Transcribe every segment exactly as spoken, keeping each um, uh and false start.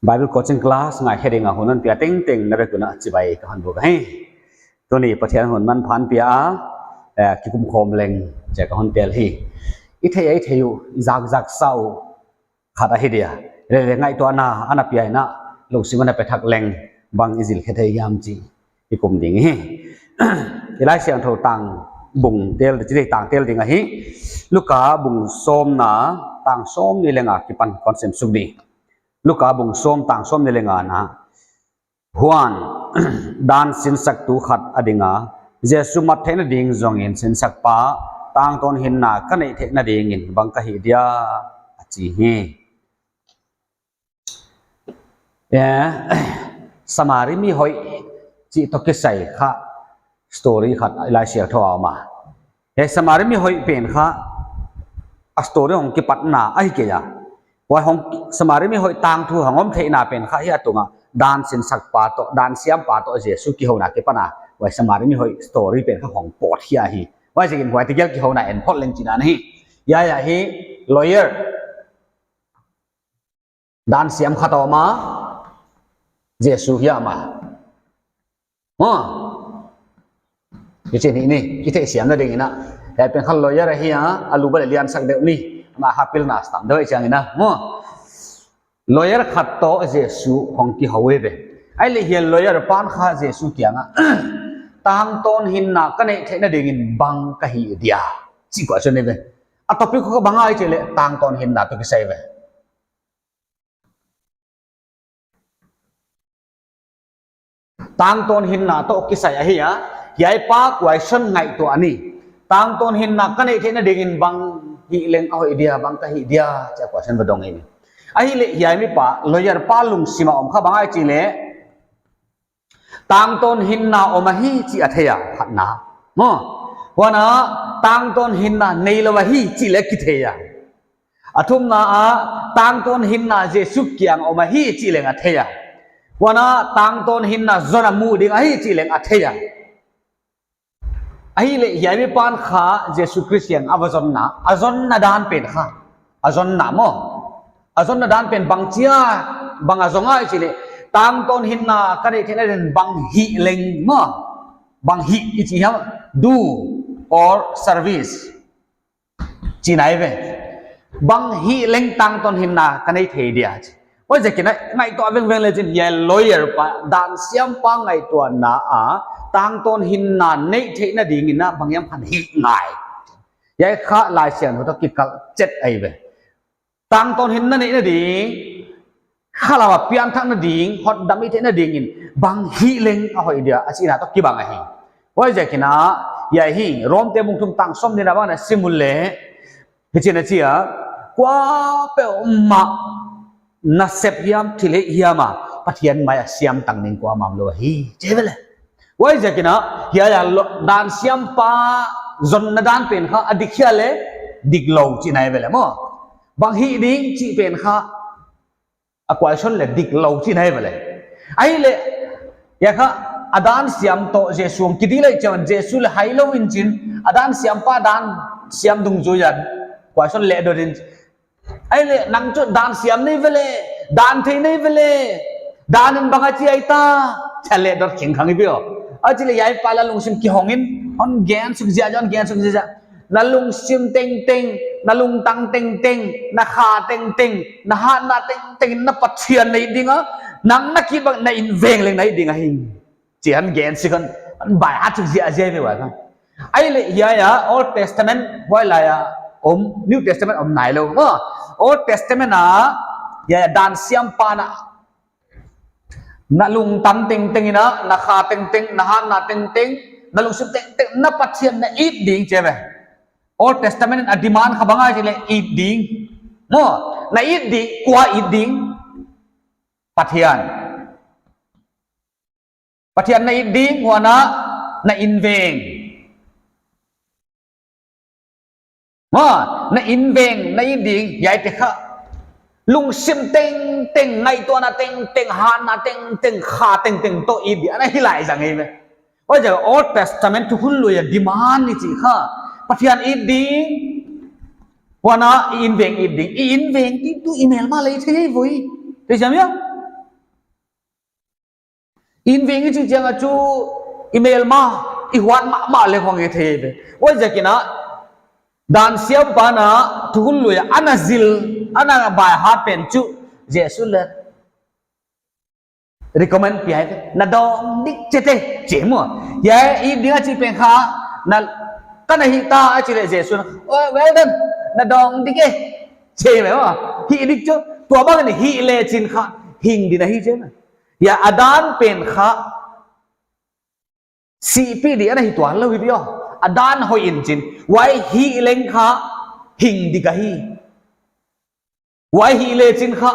Bible coaching class ngaikhe ding a hun hon pia tengteng na vek un chibai ka hon buk hi. Tuni Pathian hun manpha hon pia a, eh, kikum khawm leng chia ka hon tel hi. I thei a i thei uh, i zakzak sa uh khat ahi dia. Lele ngaihtuahna ana pia in a, lungsim ana pe thak leng bang i zil khe thei hiam chih i kum ding hi. I Laisiangthou tang bung tel, chih tang tel ding ahi. Luka bung sawmna, tang sawmnih leh nga akipan kon sim suk di. Luka bung sawm tang sawmnih leh nga na. Huan, dan sinsaktu khat a ding a, Jesu mat theihna ding zongin, "Sinsakpa, tangtawn hinna ka neih theihna dingin bang ka hih dia?" a chi hi. Eh, Samari mi hoih chih toh kisai kha story khat i Laisiangthou ah om a. Hiai Samari mi hoih pen kha a story hong kipatna ahi kei a. Huai hong, Samari mi hoih tangthu hong om theihna pen kha hiai a tung a, dan sinsakpa toh, dan siampa toh Jesu kihouna akipan a, huai Samari mi hoih story pen kha hong pawt hi ahi. Huaiziakin huai tegel kihouna en phot leng chihna ahi. Hiai a hi lawyer, dan siam khat om a, Jesu hiam a. Maw. Hichi ni ni, i theihsiamna dingin a. Hiai pen kha lawyer ahi a, a lu bel liansak deuh ni. Ama kha pilna stam deuh chiangin a. Maw. Lawyer khat toh Jesu hong kihou ve. Ahihleh hiai lawyer pan kha Jesu kiang a, "Tangtawn hinna ka neih theihna dingin bang ka hih dia?" chih question nei ve. A topic kha bang ahia chih leh tangtawn hinna toh kisai ve. Tangtawn hinna toh kisai ahi a, hiai pa question ngaihtuah a ni. Tangtawn hinna ka neih theihna dingin bang hih leng a hoih dia, bang ka hih dia, chia question va dong hi. Ahihleh hiai mipa, lawyer pa lungsim a om kha bang ahia chih leh, tangtawn hinna om ahi chih a thei a, khatna. Maw, huan a tangtawn hinna neilou ahi chih leh kithei a. A thumna ah, tangtawn hinna Jesu kiang om ahi chih leng a thei a. Huan a tangtawn hinna zon a mu ding ahi chih leng a thei a. Ahihleh hiai mipan kha Jesu Khrist kiang a va zonna, a zonna dan pen kha. A zonna maw. A zonna dan pen bang chia, bang a zong ahia chih leh, tangtawn hinna ka neih theihna dingin bang hih leng maw. Bang hih i chih hiam, do or service. Chihna ahi ve. Bang hih leng tangtawn hinna ka neih thei dia chih. Huaiziakin a ngaihtuah vengveng leh chin hiai lawyer pa, dan siampa ngaihtuahna ah, tangtawn hinna neih theihna dingin a bang hiam khat hih ngai. Hiai kha Laisiangthou toh kikal chet ahi ve. Tangtawn hinna neihna ding, khalam a pianthakna ding, hotdam i theihna dingin bang hih leng a hoih dia, a chihna toh kibang ahi. Huaiziakin a, hiai hi, Rom te bung thum tang sawmnihna bang na sim uleh, hichi'n a chi a, kuapeuhmah nasep hiam, thilhih hiam a, Pathian mai a siam tang ding kuamah omlou hi, chi ve leh. Huaiziakin a, hiai a lo-, dan siampa zonna dan pen kha, a dik hia leh, diklou chihna ahi ve leh maw. Bang hih ding chih pen kha, a question leh diklou chihna ahi ve leh. Ahihleh, hiai kha, a dan siam toh Jesu hong kidil lai chiang, Jesu leh hailou in chin, a dan siampa dan siam dungzui a question leh dot in. Ahihleh, nang chu dan siam na hi ve leh, dan thei na hi ve leh, dan in bang a chi ahi ta, chia leh dot khengkhang i ve aw. A chih leh hiai pa lungsim kihong in, hon gen suk ziahziah, hon gen suk ziahziah. Na lungsim tengteng, na lungtang tengteng, na kha tengteng, na hatna tengteng, na Pathian na it ding a, nang na kibang na inveng leng na it ding ahi. Chih hon gen suk hon, hon by heart suk ziahziah ve ua kha. Ahihleh hiai a Old Testament, huai lai a om, New Testament om nailou. Maw, Old Testament a, hiai a dan siampa na, na lungtang tengteng in a, na kha tengteng, na hatna tengteng, na lungsim tengteng, na Pathian na it ding chi ve. Old Testament in a demand kha bang ahia chih leh it ding. Maw, na it ding, kua it ding? Pathian. Pathian na it ding, huan a na inveng. Maw, na inveng, na it ding, hiaite kha. Lungsim tengteng, ngaihtuahna tengteng, hatna tengteng, kha tengteng toh it ding, ana hi lai zang hi ve. Huaiziak Old Testament thukhun lui a demand i chih kha. Pathian it ding, huan a i inveng it ding, i inveng i tu i melma leh thei voi. Thei siam ia? Inveng i chih chiang a chu i melma, i huat mahmah leng hong i thei ve. Huaiziakin a, dan siampa na thukhun lui a ana zil, ana baihat pen chu Jesu'n leng recommend pia hi ve. Na dawng dik chete, chi maw. Hiai i ding a chih pen kha, na, ka na hih ta a chih leh Jesu'n, "Oh, well done, na dawng dik e," chi ve maw. Hih dik chu, tuabang in hih lechin kha hing ding ahi chi maw. Hiai a dan pen kha sihpih ding ana hi tuan lou hi ve aw. A dan hoih in chin, huai hih leng kha hing dik ahi. Huai hih lechin kha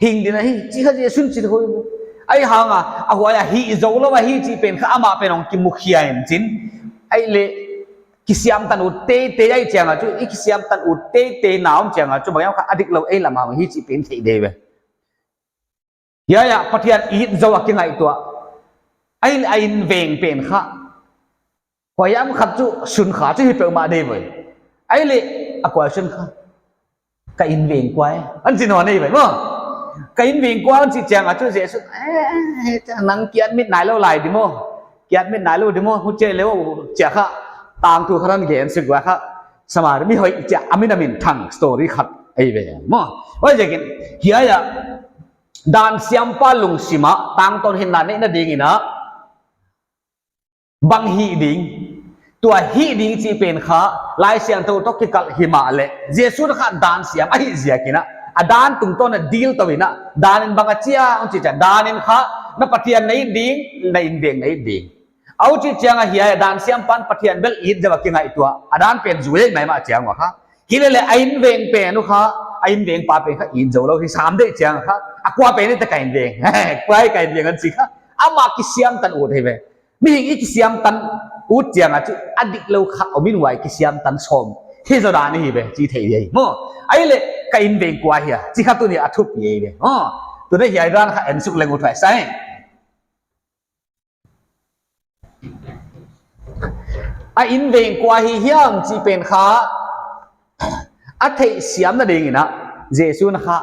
hing ding ahi, chih kha Jesu'n chi thou hi ve. Ahihhang a, a huai a hih zou lou ahi chih pen kha amah pen hong kimukhia in chin. Ahihleh kisiamtan ut teitei ahih chiang a chu, i kisiamtan ut teitei na om chiang a chu, bang hiam kha a dik lou ei lam a hi chih pen theih ding ve. Hiai a Pathian it zou a kingaihtuah. Ahihleh a inveng pen kha, kua hiam khat chu sun kha chu hi peuhmah ding ve. Ahihleh a kua sun kha, "Ka inveng kua e?" Ana chi nawn hi ve maw. "Ka inveng kua e?" ana chih chiang a chu Jesu'n, "Eh, nang kiat mit nai lou lai di maw. Kiat mit nai lou di maw. Huchi leh uh," chi a kha, tangthu khat ana gen suk ua kha, Samari mi hoih chi a, a min a minthang story khat ahi ve maw. Huaiziakin, hiai a dan siampa lungsim a tangtawn hinna neihna dingin a, bang hih ding, tua hih ding chih pen kha Laisiangthou toh kikalh himahleh, Jesu'n kha dan siam ahih ziakin a, a dan tungtawn a deal tou in a, dan in bang a chi a, hon chih chiang, dan in kha na Pathian na it ding, na inveng na it ding. Huchi chiang a hiai a dan siampa'n Pathian bel it zou a kingaihtuah, a dan pen zui maimah chiang ua kha. Hileleh a inveng pen uh kha, a invengpa pen kha it zou lou hi sam deuh chiang kha, "A kua pen e ta ka inveng? Kua e ka inveng?" ana chi kha. Amah kisiamtan ut hi ve. Mihing i kisiamtan ut chiang a chu a dik lou khat om in, huai kisiamtan sawm hi zaw dan hi ve, chi thei hi maw. Ahihleh ka inveng kua hia, chih kha tuni a thupi hi ve maw. Tuni hiai dan kha en suk leng ut huai sa hi. A inveng kua hi hiam chih pen kha a theihsiamna dingin a, Jesu'n kha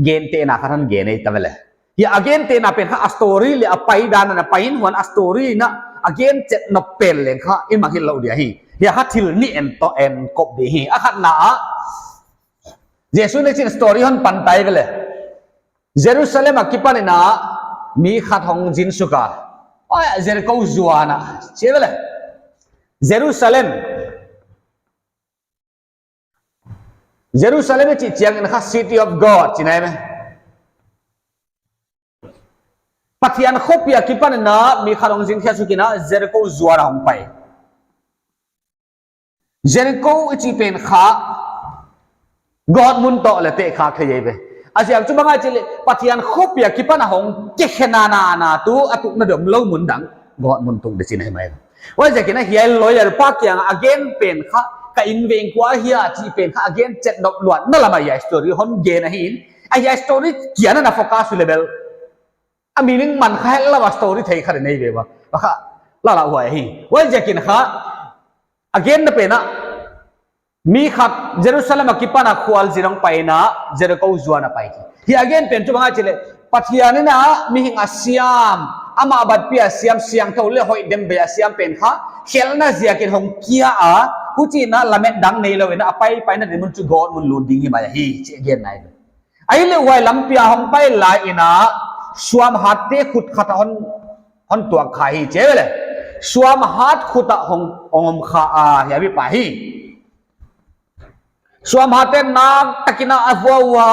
gentehna khat hon gen ei ta ve leh. Hiai a gentehna pen kha a story leh a pai dan a pai in, huan a story in a gen chet nop pen leng kha i mang hilh lou ding ahi. Hiai kha thil nih en toh en kop ding hi. A khatna ah, Jesu'n a chin story hon pan ta ve leh. Jerusalem a kipan in a mi khat hong zin suk a. Oi, Jeriko zuan a, chi ve leh. Jerusalem. Jerusalem i chih chiangin kha City of God chi nai ve. Pathian khopi a kipan in a mi khat hong zin khia suk in a Jeriko zuan a hong pai. Jeriko i chih pen kha God mun toh leng tehkhiak thei ve. A ziak chu bang ahia chih leh Pathian khopi a kipan a hong kikhen a na, na tu a tukna dom lou mun dang God mun tung ding chihna hi mai. Huaiziakin a hiai lawyer pa kiang a gen pen kha, "Ka inveng kua hia?" chih pen kha a gen chet nop luatna lam a hiai story hon gen ahi in. A hiai story kia na focus leh bel a meaning man kha het lou a story thei khat nei ve ua. Bang kha la la huai hi. Huaiziakin kha a genna pen a, mi khat Jerusalem a kipan a khualzin hong pai in a Jeriko zuan a pai hi. Hiai a gen pen chu bang ahia chih leh Pathian in a mihing a siam, amah batpi a siam, siangthou leh hoih dem bei a siam pen kha khelhna ziakin hong kia a, huchiin a lamet dang neilou in a paipaina dinmun chu God mun lut ding hi mai hi, chih a gen nai. Ahihleh huai lampi a hong pai lai in a suamhatte khut khat hon, hon tuak kha hi, chi ve leh. Suamhat khut a hong, hong om kha a, hiai mi pa hi. Suamhatte naktakin a vua ua,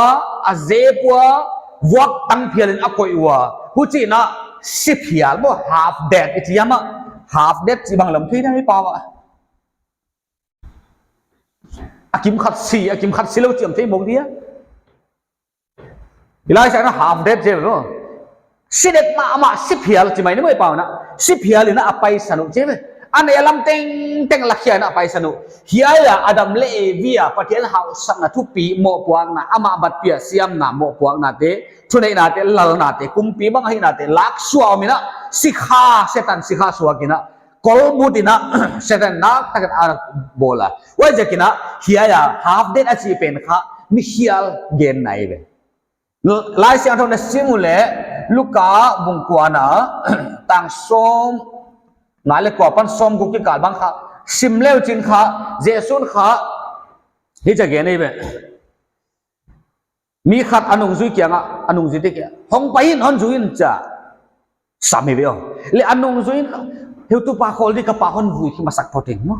a zep ua, vuak tang phial in a koih ua. Huchiin a si phial maw, half dead i chi a maw. Half dead chih bang lawm thei na mi pa ua. A kim khat si, a kim khat si lou chih om thei mawk dia. I Laisiangthou in a half dead chi ve maw. Si det mahmah, si phial chi mai ni maw i pa ua. Si phial in a paisan uh chi ve. A neih lam tengteng lakhia in a paisan uh. Hiai a Adam leh Evi a Pathian hausakna thupi mohpuakna, amah batpi a siamna mohpuaknate, thuneihnate, lalnate, kumpi bang ahihnate, lak suak om in a, sikha, Setan sikha suak in a, kolbut in a, Setan naktakin a bawl a. Huaiziakin a, hiai a half dead a chih pen kha, mi khial genna hi ve. Laisiangthou na sim uleh, Luka bung kuana tang sawmnga leh kua apan sawmguk kikal bang kha sim leuchin kha, Jesu'n kha hichi a gen ahi ve. Mi khat a nungzui kiangah, a nungzuite kiangah, "Hong pai in, hon zui in," chi a sam hi ve aw. Leh a nungzui in, "Heutupa khawl di, ka pa hon vui masak phot in maw."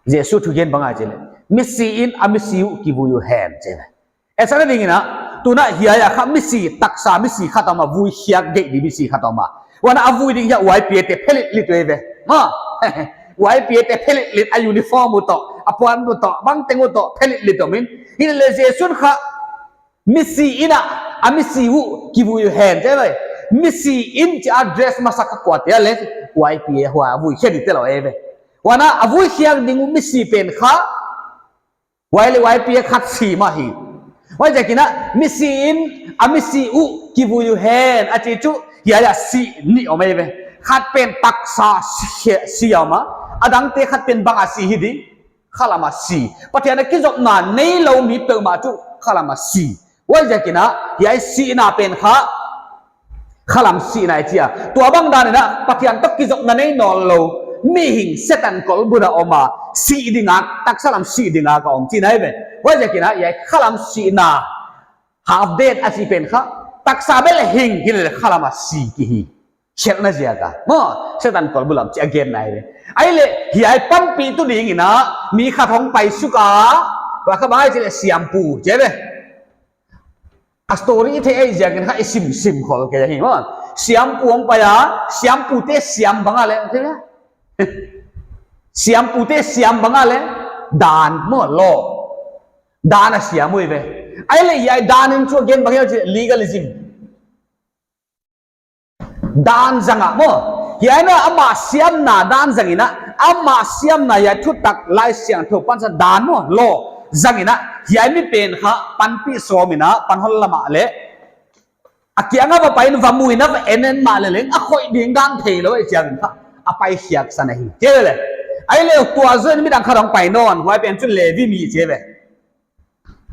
Jesu thugen bang ahia chi leh, "Misi in a misi uh kivui uh hen," chi ve. Ei sa na ding in a, tuna hiai a kha misi, taksa misi khat om a, vui khiak gei di misi khat om a. Huan a vui ding hiai Y P A te phelitlit uh ve. Maw. Y P A te phelitlit, a uniform uh toh, a puan uh toh, bangteng uh toh, phelitlit om in. Hileh Jesu'n kha misi in a, a misi uh kivui uh hen, chi ve. Misi in chi a dress masak kha kuate leh, Y P A hua vui khiak dite lou ahi ve. Huan a vui khiak ding uh misi pen kha, huai leh Y P A khat si mah hi. Huaiziakin a misi in a misi uh kivui uh hen a chih chu, hiai a si nih om ahi ve. Khat pen taksa si, si om a, a dangte khat pen bang a si hi di, khalam a si. Pathian a kizopna neilou mi peuhmah chu khalam a si. Huaiziakin a hiai sihna pen kha khalam sihna i chi a. Tua bang dan in a Pathian toh kizopna nei nawnlou mihing Setan kolbun a om a, si ding a, taksa lam si ding a ka om chihna ahi ve. Huaiziakin a hiai khalam sihna, half dead a chih pen kha, taksa bel hing hileh khalam a si kihi. Khelhna ziak a. Maw, Setan kolbun lam chih a genna ahi ve. Ahihleh hiai panpih tu ding in a mi khat hong pai suk a, huai kha bang ahia chi leh siampu, chi ve. A story i theih ahih ziakin kha i sim sim khol kei hi maw. Siampu hong pai a, siampute siam bang a leh, siampute siam bang a leh, dan maw, law. Dan a siam uh ve. Ahihleh hiai dan in chu a gen bang ahia chi leh legalism. Dan zang a maw. Hiai in a amah siamna dan zang in a, amah siamna hiai thutak Laisiangthou pansan dan maw, law zang in a, hiai mi pen kha panpih sawm in a, pan hon la mahleh, a kiang a va pai in va mu in a va en en mahleh leng, a khoih ding dan theilou ahih chiangin kha a pai khiak san ahi, chi ve leh. Ahihleh tua zoh in midang khat hong pai nawn, huai pen chu Levi mi, chi ve.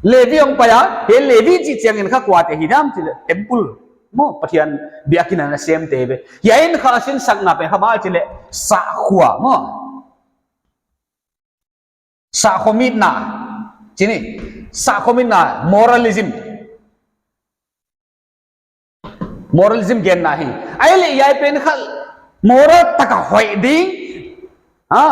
Levi hong pai a, hiai Levi chih chiangin kha kuate hi diam chi leh, temple maw, Pathian biakin a na semte ve. Hiai in kha a sinsakna pen kha bang chi leh, sakhua maw. Sakhua mitna. Chi ni, sakhua mitna, moralism. Moralism genna hi. Ahihleh hiai pen kha moral tak a hoih ding. Ha?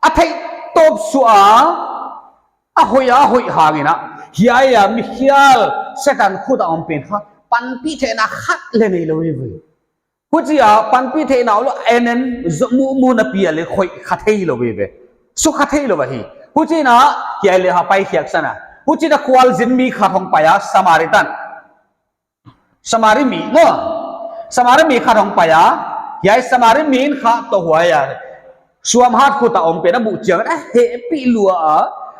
A theih tawp suah a, a hoih a hoih hang in a, hiai a mikhial Setan khut a om pen kha panpih theihna khat leng neilou hi ve. Huchia panpih theihna ulou, en en, zoh mu mu na pi a leh khoih kha theilou ve ve. Sukha theilou ahi. Huchiin a, hiai leh kha pai khiak san a. Huchiin a khualzin mi khat hong pai a, Samaritan. Samari mi, maw. Samari mi khat hong pai a, hiai Samari mi in kha toh huai a. Suamhat khut a om pen a muh chiang a, hehpih lua a,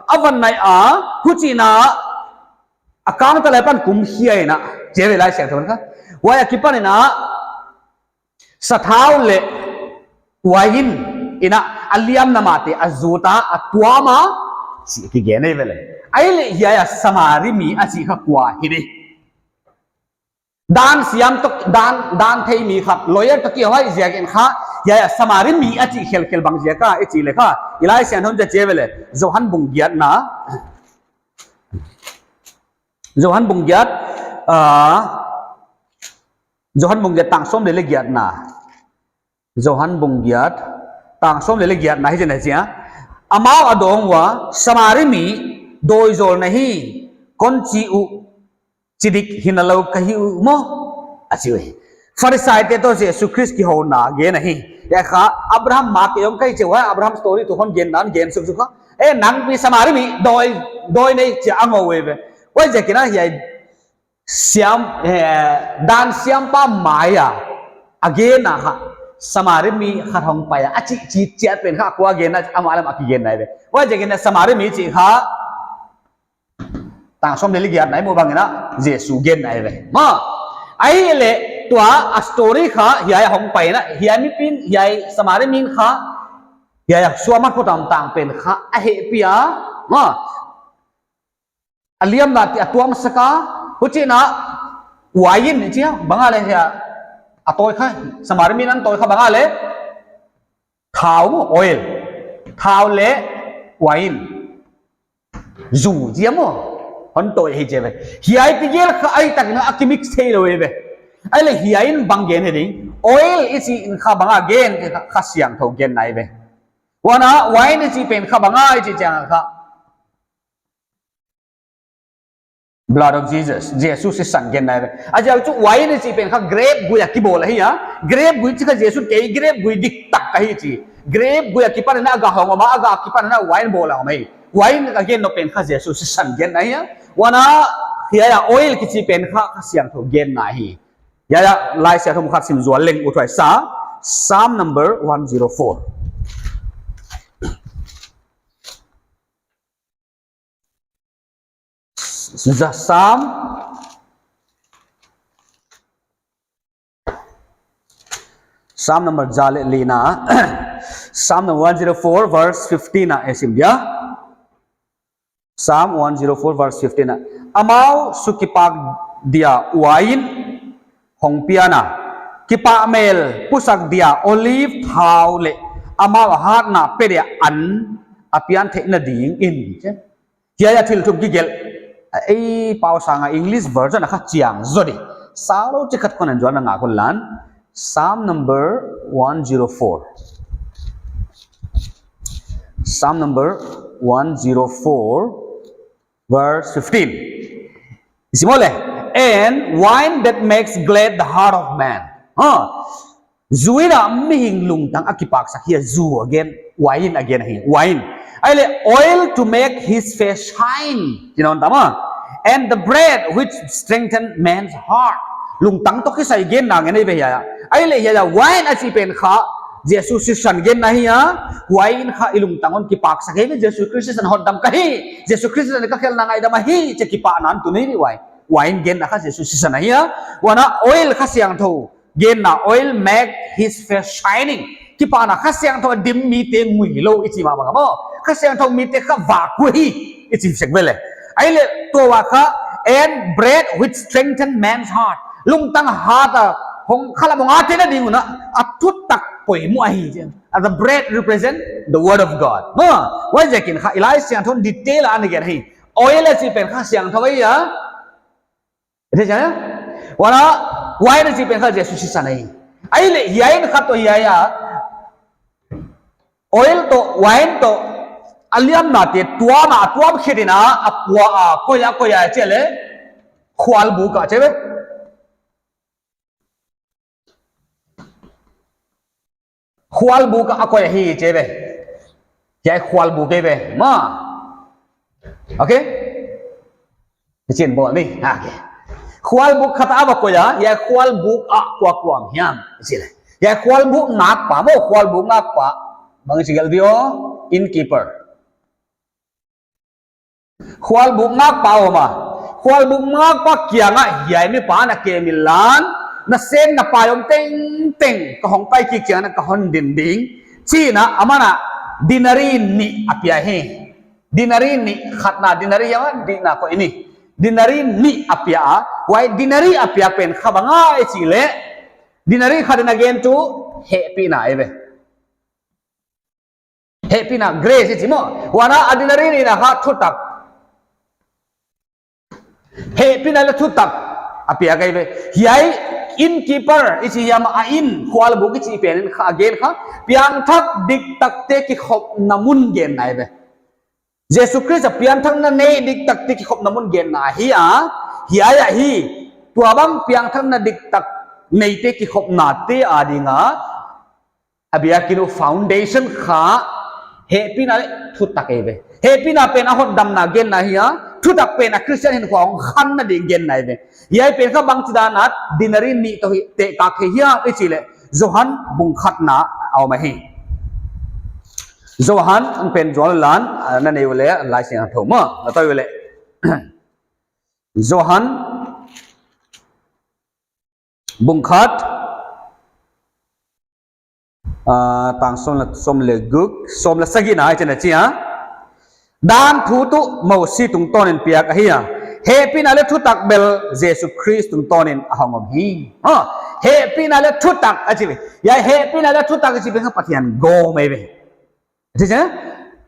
a va nai a, huchiin a, a kangtal apan kum khia in a, chi ve Laisiangthou in kha. Huai akipan in a, sathau leh uain in a, a liamna mahte a zut a, a tuam a, chih kigen ahi ve leh. Ahihleh hiai a Samari mi a chih kha kua hi di. Dan siam toh, dan, dan thei mi khat, lawyer toh kihoih ziakin kha, hiai a Samari mi a chih khelkhel bang ziak a, i chih leh kha, i Laisiangthou in chi ve leh, Johan bung giatna, Johan bung giat, ah, Johan bung giat tang sawm leh giatna. Johan bung giat, tang sawm leh giatna hichi'n a chi a. Amau a dawng ua, Samari mi, dawi zawl na hi, kon chi uh, chi dik hina lou ka hi uh maw? A chi uhi. Pharisaite toh Jesu Khrist kihouna gen ahi. Hiai kha, Abraham ma kei om ka hi chi ua, Abraham story tuh hon gen nan gen suk suk kha. Eh, nang pi Samari mi, dawi, dawi nei chi a ngou ve. Huaiziakin a hiai, siam, eh, dan siampa mai a, a genna kha, Samari mi khat hong pai a, a chih chih chiat pen kha, kua genna, amah lam a kigenna ve. Huaiziakin a Samari mi chih kha, tang sawm leh giatna i muh bangin a, Jesu genna ve. Maw, ahihleh tua a story kha, hiai hong pai in a, hiai mi pen, hiai Samari mi kha, hiai suamhat khut a om tang pen kha, a hehpih a, maw. A liamna te a tuam sak a, huchiin a, Uain i chi a, bang a le hia, a tawi kha, Samari mi in a tawi kha bang a le, thau maw, oil. Thau leh uain. Zu chi a maw, hon tawi hi chi ve. Hiai tegel kha ai tak in a kimix thei lou ve. Ai le hiai in bang gen hi ding. Oil i chi in kha bang a gen, kha Kha Siangthou genna hi ve. Huan a, uain i chi pen kha bang a i chi chiang kha, blood of Jesus, Jesu sisan genna hi ve. A ziak chu uain i chi pen kha grape gui a kibawl ahi a. Grape gui chi kha Jesu kei grape gui diktak ahi chi. Grape gui akipan in a ga hong om a, a ga akipan in a uain bawl a om ahi. Uain a gen nop pen kha Jesu sisan genna hi a. Huan a, hiai a oil kichi pen kha Kha Siangthou genna hi. Hiai a, Laisiangthou khat sim zual leng ut huai sa. Psalm number one zero four. Za Psalm, Psalm number za leh li na, Psalm number one zero four verse fifteen a i sim dia. Psalm one zero four verse fifteen a, amau sukipak dia uain hong pian a, kipahmel pusak dia olive thau leh amau hatna pe dia an a pian theihna ding in. Hiai a thil thum kigelh. Ei, Pausang a English version a kha chiang zaw di. Sau lou chi khat kon en zual na ngak un lan. Psalm number one zero four. Psalm number one zero four, verse fifteen. Sim maw le. And wine that makes glad the heart of man. Ha. Zu in a mihing lungtang a kipaksak hi a zu a gen, uain a gen hi, uain. Ai le, oil to make his face shine. Chi nawn ta maw. And the bread which strengthen man's heart. Lungtang toh kisai genna ngen ahi ve hiai a. Ai le hiai a, uain a chi pen kha Jesu sisan genna hi a. Uain kha i lungtang hon kipaksak hi ve, Jesu Khrist sisan hotdam ka hi. Jesu Khrist sisan ka khelhna ngaidam ahi, chi kipahna tuni ni uain. Uain genna kha Jesu sisan ahi a. Huan a oil Kha Siangthou genna, oil make his face shining. Kipahna Kha Siangthou a dim mite ngui lou i chi mahmah maw. Kha Siangthou mite kha vak uh hi i chi sek ve le. Ai le tua kha, and bread which strengthen man's heart. Lungtang hat a hong khalam hong a theihna ding un a thutak poimoh ahi chi. And the bread represent the word of God. Maw, huaiziakin kha i Laisiangthou detail a ana gen hi. Oil a chi pen Kha Siangthou ahi a. Ite cha ya? Huan a, uain a chi pen kha Jesu sisan ahi. Ai le, hiai in khat toh hiai a. Oil toh, uain toh, a liamna te tuam a, tuam khe ding a, a pua a, koi a, koi a, chi le. Khualbuk a, chi ve. Khualbuk a koi hi chi ve. Hiai khualbuk hi ve. Maw. Okay? Hichi'n bawl ni. Okay. Khualbuk khat a va koi a, hiai khualbuk a kua kua om hiam. Hichi le. Hiai khualbuk ngakpa maw, khualbuk ngakpa. Bang chi gelh di o, innkeeper. Khualbuk ngakpa om a. Khualbuk ngakpa kiang a hiai mipa na kem inla, na sen na pai om tengteng, ka hong pai kik chiang in ka hon din ding. Chi in a aman a denari nih a pia hi. Denari nih, khatna denari hiam a, dihna koih ni. Denari nih a pia a, huai denari a piak pen kha bang ahia chih leh. Denari khat in a gen chu hehpihna ahi ve. Hehpihna, grace i chi maw. Huan a denari nihna kha thutak. Hehpihna leh thutak a piak ahi ve. Hiai innkeeper i chi hiam a, inn khualbuk i chih pen in kha a gen kha. Piangthak diktakte kikhopna mun genna ahi ve. Jesu Khrist a piangthakna nei diktakte kikhopna mun genna ahi a. Hiai ahi. Tuabang piangthakna diktak neite kikhopnate ading a. A biakin uh foundation kha hehpihna leh thutak ahi ve. Hehpihna pen a hotdamna genna ahi a, thutak pen a Christian hinkhua hong khanna ding genna ahi ve. Hiai pen kha bangchidan a denari nih toh hi tehkak thei hiam i chih leh Johan bung khatna a om ahi. Johan pen zual lan, ah, na nei uleh Laisiangthou maw, na tawi uleh. Johan bung khat, ah, tang sawm leh, sawm leh guk, sawm leh sagihna hichi'n a chi a. Dan thu tuh Mosi tungtawn in piak ahi a. Hehpihna leh thutak bel Jesu Khrist tungtawnin a hong om hi. Ha, hehpihna leh thutak a chi ve. Hiai hehpihna leh thutak a chi ve kha Pathian gawm ei ve. Chi chi na?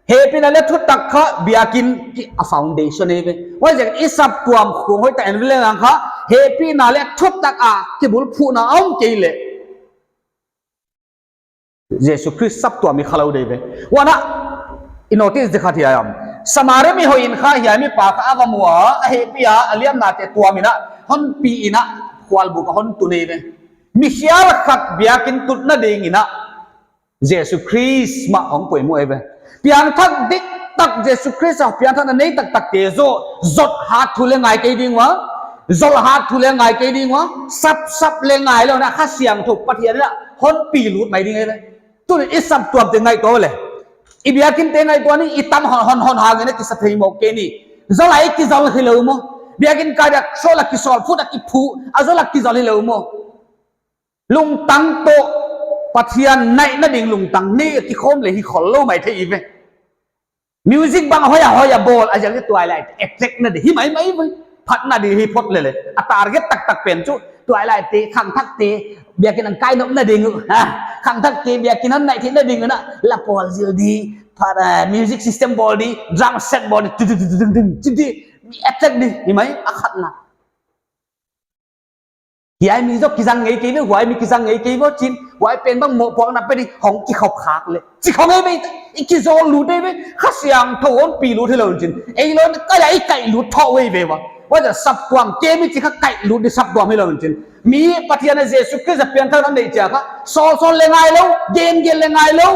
Hehpihna leh thutak kha biakin ki a foundation ei ve. Huaiziakin i saptuam khong hoihtak en leng kha hehpihna leh thutak a kibulphuhna om kei leh Jesu Khrist saptuam i khalou ding ve. Huan a, i notice di khat hiai om. Samari mi hoih in kha hiai mipa kha a va mu a, a hehpih a, a liamnate tuam in a, hon pi in a, khualbuk ah hon tun ei ve. Mi hial khat biakin tutna ding in a, Jesu Khrist mah hong poimoh ei ve. Piangthak diktak Jesu Khrist a piangthakna nei taktakte zaw, zot hat thu leh ngai kei ding ua, zol hat thu leh ngai kei ding ua, sapsap leh ngailou in a Kha Siangthou Pathian in a hon pi lut mai ding ei ve. Tuni i saptuamte ngaihtuah leh, i biakinte ngaihtuah ni, i tam hon hon hon hang in a kisa thei mawk kei ni. Zol a i kizol hilou maw? Biakin kai dia sawl a kisawl, phut a kiphu, a zol a kizol hilou maw? Lungtang toh Pathian naihna ding lungtang nei a kikhawm leh hi khollou maithei ve. Music bang hoih a hoih a bawl a ziak tuailaite attract na di hi maimai ve. Phatna di hi phot leh leh. A target taktak pen chu tuailaite, khangthakte, biakin a kai nopna ding uh. Ha, khangthakte biakin a naih theihna ding uh na. La pawl zil di, phat, eh, music system bawl di, drum set bawl di, tu tu tu tu tu tu tu di. Mi attract di hi mai a khatna. Hiai mi zaw kizang ngei kei ve, huai mi kizang ngei kei ve chin, huai pen bang mohpuakna pe di, hong kikhop khak leh. Chi khong ei ve, i kizol lut ei ve, Kha Siangthou hon pi lut hilou chin. Ei lou, kai a i kai lut thou ei ve ua. Huaiziak saptuam, kei mi chi kha kai lut di saptuam hilou chin. Mi Pathian a Jesu Khrist a piangthakna nei chia kha, sawl sawl leh ngailou, gen gen leh ngailou,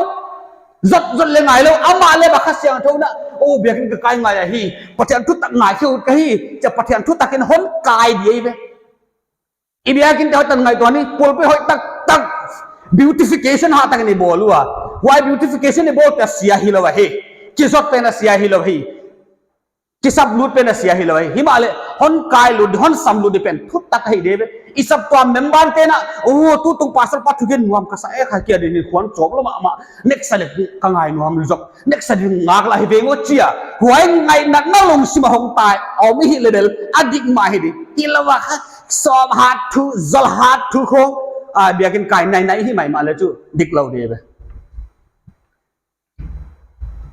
zot zot leh ngailou, amah leh bang Kha Siangthou na, oh, biakin ka kai ngai ahi, Pathian thutak ngai khe ut ka hi, chia Pathian thutak in hon kai di ei ve. I biakinte hoihtak ngaihtuah ni, pulpit hoih taktak, beautification hahtak in i bawl ua. Huai beautification i bawlte sia hilou ahi. Kizot pen a sia hilou ahi. Kisap lut pen a sia hilou ahi. Himahleh, hon kai lut, hon sam lut di pen thutak ahi di ve. I saptuam member te'n a, oh, tutung pastor pa thugen nuam ka sa e kha kia di ni khuan chawp lou mahmah. Next Sunday ka ngai nuam zok. Next Sunday ngak lah hi veng aw chia. Huai ngaihna na lungsim a hong tai. Om i hih leh bel, a dik mah hi di. Hilou a kha, sawm hat thu, zol hat thu khong. A, biakin kai nainai hi maimah leh chu, diklou di ve.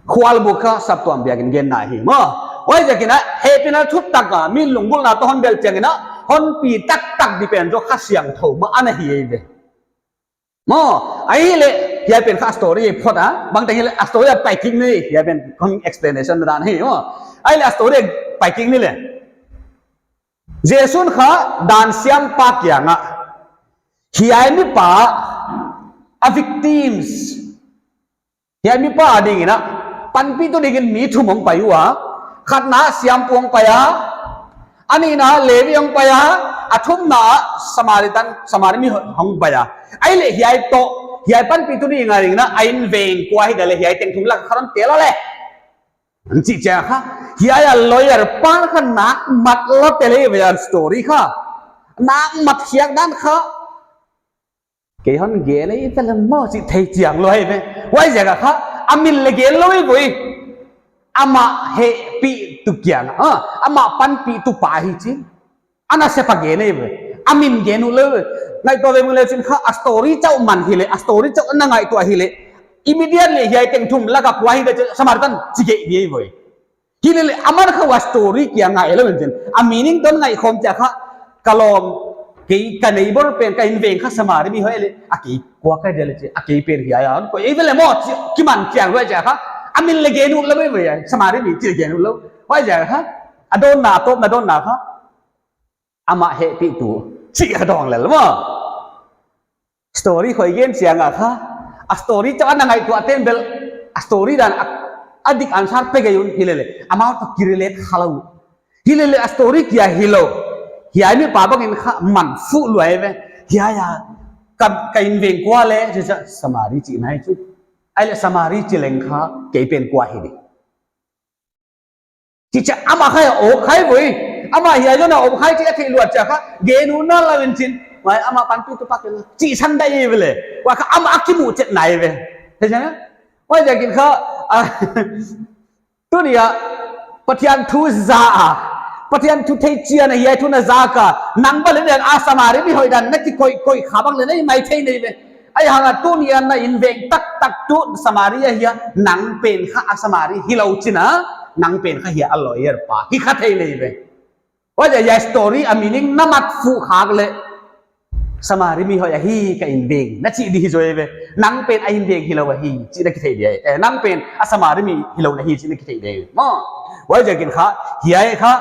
Khualbuk kha saptuam biakin genna hi maw. Huaiziakin a, hehpihna thutak a, min lunggulhna toh hon bel chiangin a, hon pi taktak di pen zaw Kha Siangthou mah ana hi ei ve. Maw, ahihleh, hiai pen kha story phot a, bangteng hileh a story a pai kik ni, hiai pen kong explanation dan hi, maw. Ahihleh a story pai kik ni leh. Jesu'n kha dan siampa kiangah, hiai mipa a victims, hiai mipa a dingin a, panpihtu dingin mi thum hong pai ua, khatna siampu hong pai a, a nihna Levi hong pai a, a thumna Samaritan, Samari mi hong pai a. Ahihleh hiai toh, hiai panpihtu ding a dingin a, a inveng kua hi dia leh hiai teng thum lak khat hon tel a leh. An chih chia kha, hiai a lawyer pa kha nak mat lou tel ei ve a story kha. Nak mat hiak dan kha. Kei hon gen ei tel maw chih thei chiang lou hi ve. Huaiziak a kha, a min leng gen lou ei ve. Amah hehpihtu kiang, ah, amah panpihtu pa hi chi. Ana sepa gen ei ve. A min gen ut lou ve. Ngaihtuah ve mawk leh chin kha, a story chauh man hileh, a story chauh ana ngaihtuah hileh. Immediately hiai teng thum lak a kua hi dia Samaritan chi gei di ei ve. Hilele, aman kha huai story kia ngai lou in chin. A meaning toh ngaihkhawm chia kha, ka lawm, kei ka neighbor pen ka inveng kha Samari mi hoih leh, a kei kua ka dia leh chi, a kei pen hiai a, ko ei ve leh maw, chi, kiman chiang lou chia kha, a min leng gen ut lou ve ve, Samari mi chi leng gen ut lou. Huaiziak kha, a dawnna, a tawpna dawnna kha. Amah hehpihtu, chih a dawng lel maw. Story khoi gen chiang a kha, a story chauh ana ngaihtuah te'n bel, a story dan a, a dik answer pe gei un hilele, amau toh kirelate kha lou. Hilele a story kia hilou. Hiai mipa bangin kha man fuh lua ei ve. Hiai a, ka, ka inveng kua leh, chi cha Samari chihna hi chu. Ahihleh Samari chi leng kha, kei pen kua hi di. Chi cha amah kha a om khai ve. Amah hiai zong a om khai chi a theih luat chia kha. Gen ut na lou in chin. Huai amah panpihtu pa ken. Chi san dai ve leh. Huai kha amah a kimuh chet nai ve. Thei cha na? Huaiziakin kha, ah, tuni a Pathian thu za a. Pathian thu thei chiang a hiai thu na zak a, nang bang leng a Samari mi hoih dan na kikoih koih kha bang leng na hi mai thei nei ve. Ahihhang a tuni a na inveng taktak tuh Samari ahi a, nang pen kha a Samari hilou chih na, nang pen kha hiai a lawyer pa hi kha thei nei ve. Huaiziak a hiai story a meaning na mat fuh khak leh Samari mi hoih ahi ka inveng na chih di hi zaw ve. Nang pen a inveng hilou ahi chih na kithei di. Eh, nang pen a Samari mi hilou na hi chih na kithei di. Maw, huaiziakin kha, hiai kha,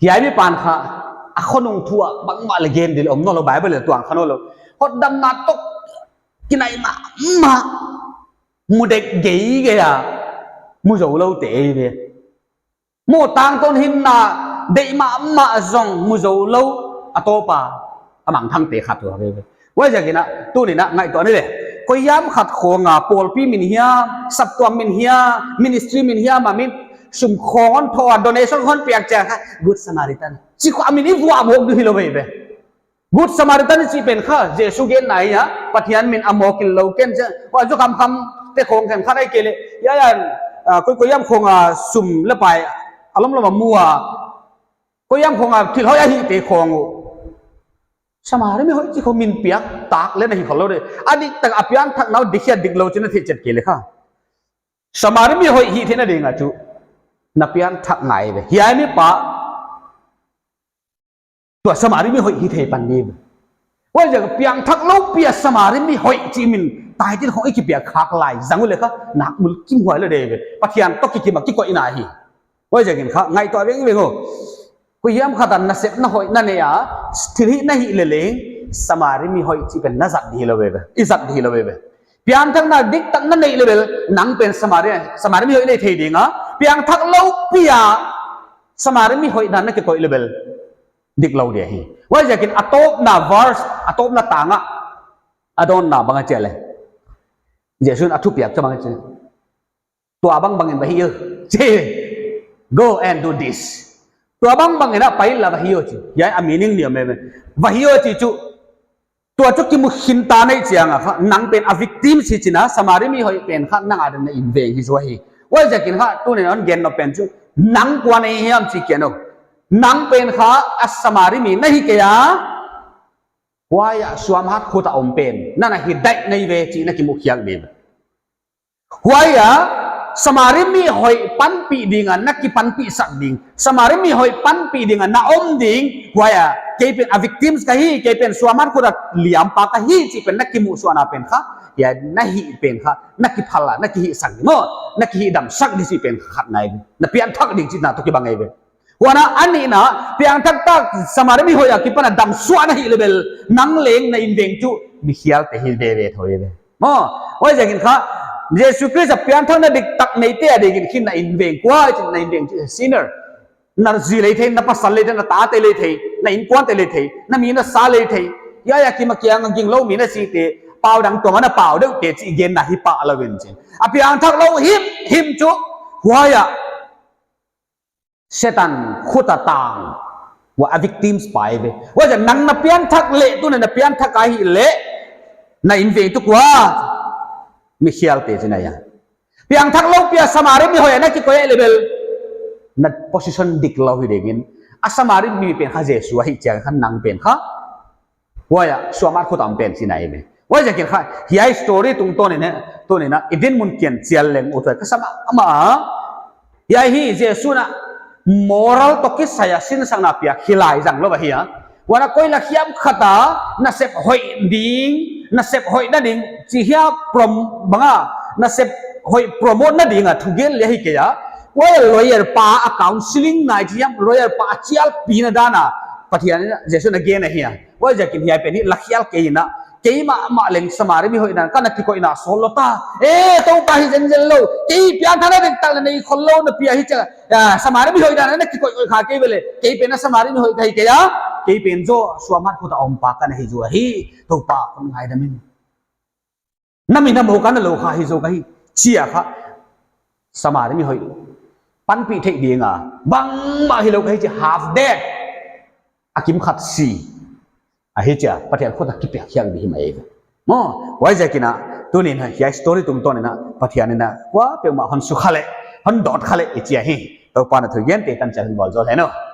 hiai mi pan kha, a khonung thu a bangmah leng gen di leh om nawnlou, Bible leng tuang kha nawnlou. Hotdamna toh kinai mahmah, mu dek geigei a, mu zoulou te ei ve. Mu tangtawn hinna deih mahmah zong mu zoulou, a tawp a a mangthangte khat uh ahi ve. Huaiziakin a, tuni a ngaihtuah ni leh. Koihiam khat khong a, pawlpi min hiam, saptuam min hiam, ministry min hiam a min, sum khong hon thou a, donation hon piak chiang kha, Good Samaritan. Chih khong a min i vuah mawk di hilou ve ve. Good Samaritan chih pen kha, Jesu genna ahi a, Pathian min a mawk in lou ken chia, huai zaw khamkham te khong khenkhat ahi kei leh, hiai a, ah, koi, koihiam khong a sum leh pai, a lomlom a mu a, koihiam khong a thil hoih a hihte khong uh. Samari mi hoih chih khong min piak tak leh na hi khollou di. A diktak a pianthakna uh dik hia diklou chih na theih chet kei leh kha. Samari mi hoih hih theihna ding a chu, na pianthak ngai ve. Hiai mi pa, tua Samari mi hoih hi thei pan ni ve. Huaiziak a piangthak lou pi a Samari mi hoih chih min title khong i kipiak khak lai zang uleh kha, nak mul kim huai lou di ve. Pathian toh kikim a kikoihna hi. Huaiziakin kha, ngaihtuah vengveng o. Koihiam khat a nasep na hoih na nei a, thil hih na hih leh leng, Samari mi hoih chih pen na zat di hilou ve ve. I zat di hilou ve ve. Pianthakna diktak na neih leh bel, nang pen Samari, Samari mi hoih nei thei ding a. Piangthak lou pi a Samari mi hoih dan na kikoih leh bel, diklou di ahi. Huaiziakin a tawpna verse, a tawpna tang a, a dawnna bang a chi a leh, Jesu'n a thupiak chu bang a chi. Tua bangbang in va hih o, chi. Go and do this. Tua bangbang in a pai la va hih o chi. Hiai a meaning ni om e. Va hih o chi chu, tua chu kimu khin ta na hih chiang a kha, nang pen a victim hi chih na, Samari mi hoih pen kha nang a di'n na inveng hi zaw hi. Huaiziakin kha, tuni'n hon gen nop pen chu, nang kua na hi hiam chih kia nou. Nang pen kha a Samari mi na hi kei a, huai a suamhat khut a om pen na na hi daih nei ve chih na kimu khiak di. Huai a, Samari mi hoih panpih ding a, na kipanpihsak ding. Samari mi hoih panpih ding a, na om ding. Huai a, kei pen a victims ka hi, kei pen suamhat khut a liampa ka hi, chih pen na kimuhsuahna pen kha. Hiai, na hih pen kha, na kiphal a, na kihihsak di maw. Na kihihdamsak di chih pen kha khat nai. Na pianthak ding chihna toh kibang ngai ve. Huan a nihna, piangthak tak Samari mi hoih a kipan a damsuah na hih leh bel, nang leng na inveng chu, mi khialte hi veve thou ve. Maw, huaiziakin kha, Jesu Khrist a pianthakna diktak neite a dikin khin na inveng kua, chih na inveng chu sinner. Na zi lei thei, na pasal lei thei, na tate lei thei, na inkuante lei thei, na mi na sa lei thei. Hiai a kim a kiang a ginglou mi na site, pau dang tuam a na pau deuhte chih genna hi pah lou in chin. A piangthak lou himhim chu, huai a Setan khut a tang ua a victims pai ve. Huaiziak nang na pianthak leh, tuni'n na pianthak a hih leh, na inveng tu kua, mi khialte chihna ahi a. Piangthak lou pi a Samari mi hoih a na kikoih leh bel, na position diklou hi ding in. A Samari mi pen kha Jesu ahi chiang kha nang pen kha. Huai a, suamhat khut a om pen chihna ahi ve. Huaiziakin kha, hiai story tungtawn in, tuni'n, i dinmun kiang chial leng uthuai ka sa mahmah a. Hiai hi, Jesu'n moral toh kisai a sinsakna piak hi lai zang lou ahi a. Huan a koi la hiam khat a, nasep hoih ding, nasep hoihna ding, chih hiam prom bang a, nasep hoih promote na ding a, thugen leh hi kei a. Huai a lawyer pa a counseling ngai chih hiam, lawyer pa a chialpihna dan a, Pathian in, Jesu'n a gen ahi a. Huaiziakin hiai pen hi la khial kei in a, keimah mah leng Samari mi hoih dan ka na kikoihna sawl lou ta. Eh, Toupa hi zenzen lou. Kei pianthakna diktak leng nei khollou na pi a hi chia. Ah, Samari mi hoih dan na kikoih koih kha kei ve leh. Kei pen a Samari mi hoih ka hi kei a. Kei pen zaw suamhat khut a om pa ka na hi zaw hi. Toupa kon ngaidam in. Na mi na mou ka na lou kha hi zaw ka hi. Chia kha. Samari mi hoih panpih theih ding a. Bangmah hilou ka hi chia half dead. A kim khat si. Ahi chia, Pathian khut a kipiak hiang di hi mai. Maw, huaiziakin a, tuni'n hiai story tungtawn in a, Pathian in a, kuapeuhmah hon sukha leh. Hon dawt kha leh i chi ahi. Toupa'n a thugente tan chiat hon bawl zou hen aw.